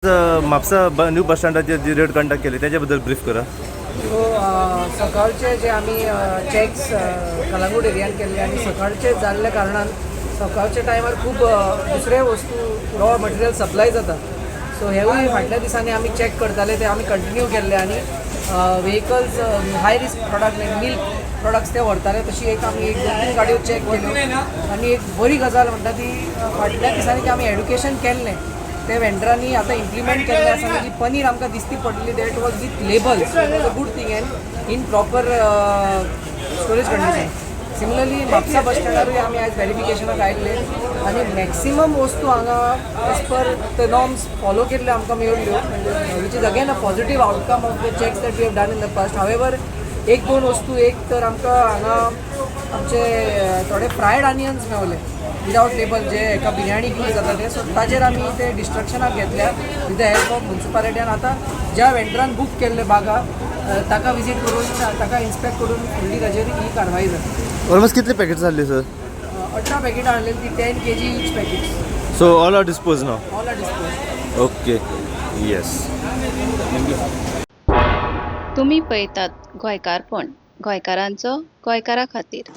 Mapusa new bus स्टँडाचेर जी red conduct केली त्याच्या बद्दल ब्रीफ करा. सो सकाळचे जे आमी चॅक्स कलांगूट एरियान केल्ले आनी सकाळचे जाल्ल्या कारणान सकाळच्या टायमार खूब दुसरे वस्तू, रॉ मटेरियल सप्लाय जाता. सो हेवूय फाटल्या दिसांनी आमी चॅक करताले, ते आमी कंटिन्यू केल्ले आनी vehicles, high risk product like milk products ते व्हरताले. तशी एक आमी एक दोन तीन गाडयो चॅक केल्यो आनी एक बरी गजाल म्हणटा ती फाटल्या दिसांनी जे आमी एड्युकेशन केल्लें ते वेंडरांनी आतां इम्प्लिमेंट केल्लें आसा आनी जी पनीर आमकां दिसती पडली, that was with labels, was a good thing and in proper storage condition. Similarly, Mapusa बस स्टँडारूय आमी आयज वेरिफिकेशनाक आयिल्ले आनी मॅक्सिमम वस्तू हांगा as per the norms follow केल्ल्यो आमकां मेळ्ळ्यो, which is again a positive outcome of the checks that we have done in the past. However, एक दोन वस्तू, एक तर आमकां हांगा आमचे थोडे फ्रायड आनियन्स मेवले विदावट लेबल, जे एका बिर्याणीक यूज जाता ते. सो ताजेर आमी ते डिस्ट्रक्शनाक घेतल्या with the help of municipality आनी आतां ज्या वेंडरान बूक केल्ले बागा ताका विजीट करून, ताका इन्स्पेक्ट करून फुडली ताजेर ही कारवाई जाता. ऑलमोस्ट कितले पॅकेट्स जाल्ले सर? 18 पॅकेटां हाडलेली ती 10 kg each packets. So all are dispose now? All are dispose. Okay, yes. तुमी पळयतात गोंयकारपण, गोंयकारांचो गोंयकारा खातीर.